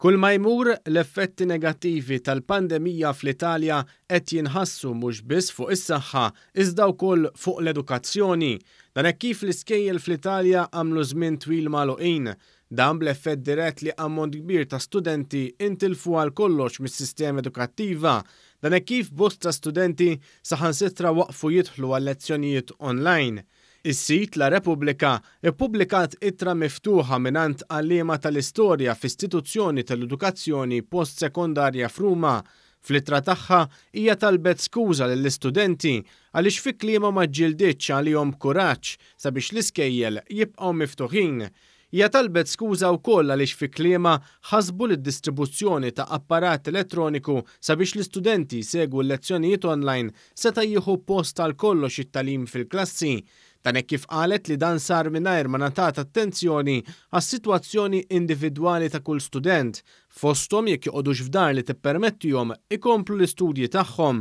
Kull ma jmur, l-effetti negattivi tal-pandemija fl-Italja qed jinħassu mhux biss fuq is-saħħa iżda wkoll fuq l-edukazzjoni. Dan hekk kif l-iskejjel fl-Italja għamlu żmien twil magħluqin. Dan bl-effett dirett li ammont kbir ta' studenti intilfu għal kollox mis-sistema edukattiva. Dan hekk kif bosta studenti saħansitra waqfu jidħlu għal lezzjonijiet online. Is-sit La Repubblica ppubblikat ittra miftuħa mingħand għalliema tal-istorja f'istituzzjoni tal-edukazzjoni post-sekondarja f'Ruma. Fl-ittra tagħha hija talbet skuża lill-istudenti għaliex fi kliemha ma ġġilditx għalihom b'kuraġġ sabiex l-iskejjel jibqgħu miftuħin. Hija talbet skuża wkoll għaliex fi kliemha ħasbu li d-distribuzzjoni ta' apparat elettroniku sabiex l-istudenti jsegwu l-lezzjonijiet online seta' jieħu post għal kollox it-tagħlim fil-klassi. Dan hekk kif qalet li dan sar mingħajr ma ngħatat attenzjoni għas-sitwazzjoni individwali ta' kull student, fosthom jekk joqogħdux f'dar li tippermettihom ikomplu l-istudji tagħhom.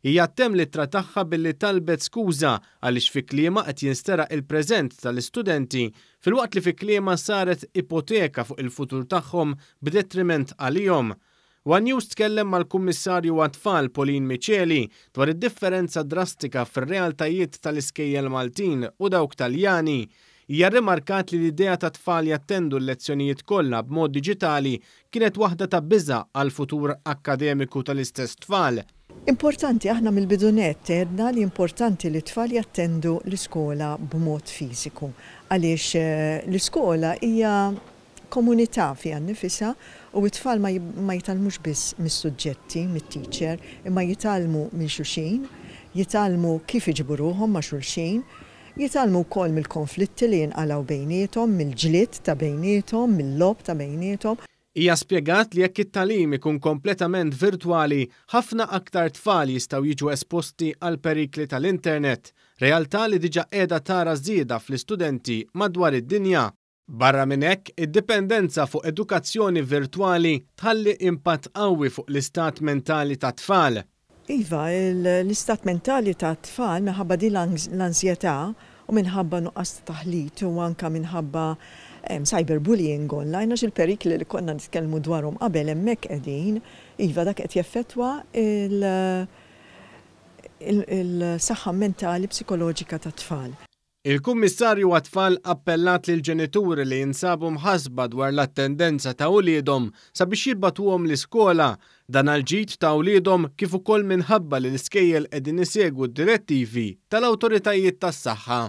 Hija ttemm l-ittra tagħha billi talbet skuża għaliex fi kliemha qed jinsteraq il-preżent tal-istudenti filwaqt li fi kliemha saret ipoteka fuq il-futur tagħhom b'detriment għalihom. One News tkellem mal-Kummissarju għat-Tfal Pauline Miceli dwar id-differenza drastika fir-realtajiet tal-iskejjel Maltin u dawk Taljani. Hija rrimarkat li l-idea ta' tfal jattendu l-lezzjonijiet kollha b'mod diġitali kienet waħda ta' biża' għall-futur akkademiku tal-istess tfal. Importanti, aħna mill-bidu nett għedna li importanti li t-tfal jattendu l-iskola b'mod fiżiku għaliex l-iskola hija komunità fiha nnifisha u t-tfal ma jitgħallmux biss mis-suġġetti, mit-teacher, imma jitgħallmu minn xulxin, jitgħallmu kif iġibu ruħhom ma' xulxin, jitgħallmu wkoll mill-konflitti li jinqalgħu bejniethom, mill-ġlied ta' bejniethom, mil-logħob ta' bejniethom. Hija spjegat li jekk it-tagħlim ikun kompletament virtwali, ħafna aktar tfal jistgħu jiġu esposti għall-perikli tal-internet, realtà li diġà qiegħda tara żieda fl-istudenti madwar id-dinja. Barra minn hekk, id-dipendenza fuq edukazzjoni virtwali tħalli impatt qawwi fuq l-istat mentali tat-tfal. Iva, l-istat mentali tat-tfal minħabba din l-ansjetà u minħabba nuqqas ta' taħlit u anke minħabba cyberbullying online għax il-perikli li konna nitkellmu dwarhom qabel hemmhekk qegħdin, iva dak qed jeffettwa l-saħħa mentali psikoloġika tat-tfal. Il-Kummissarju għat-Tfal appellat lill-ġenituri li jinsabu mħassba dwar l-attendenza ta' uliedhom sabiex jibagħtuhom l-iskola. Dan għall-ġid ta' uliedhom kif ukoll minħabba li l-iskejjel qegħdin isegwu d-direttivi tal-awtoritajiet tas-saħħa.